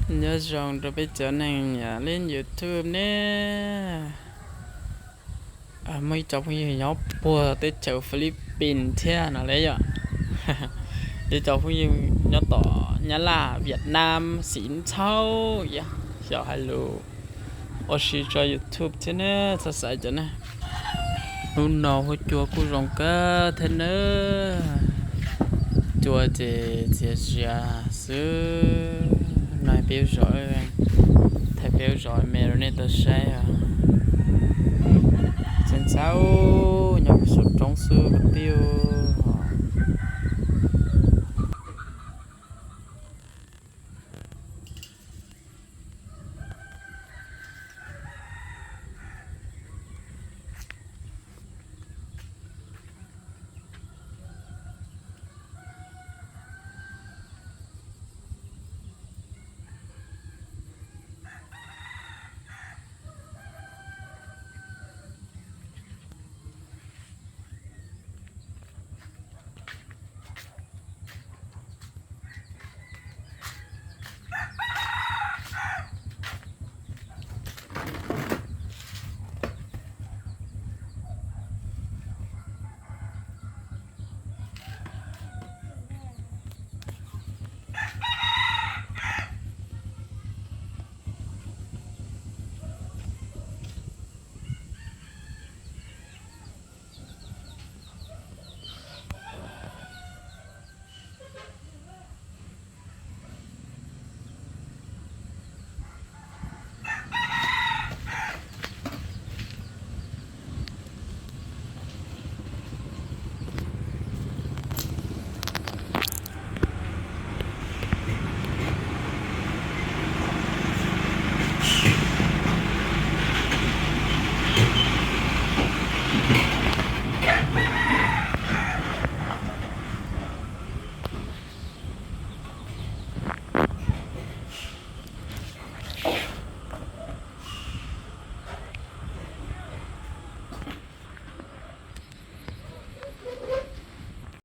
Nyob zoo rau peb cov neeg nyiam li YouTube ne. Muaj ib co phooj ywg nyob puag teb chaws Philippines thiab no li yom. Ib co phooj ywg nyob tom Nyab Laj, Vietnam, Xim Txhauj, xyov hais lus ua si tso YouTube thiab ne, txhob xaiv cov ne. Hnub no huab cua kuj zoo kawg thiab nawb. Cua ces txias zias xwb. No peb ua zos, thaij peb ua zos me rau nej tau saib os. Txias ntxhab nyob puag saum roob xwb kwv tij.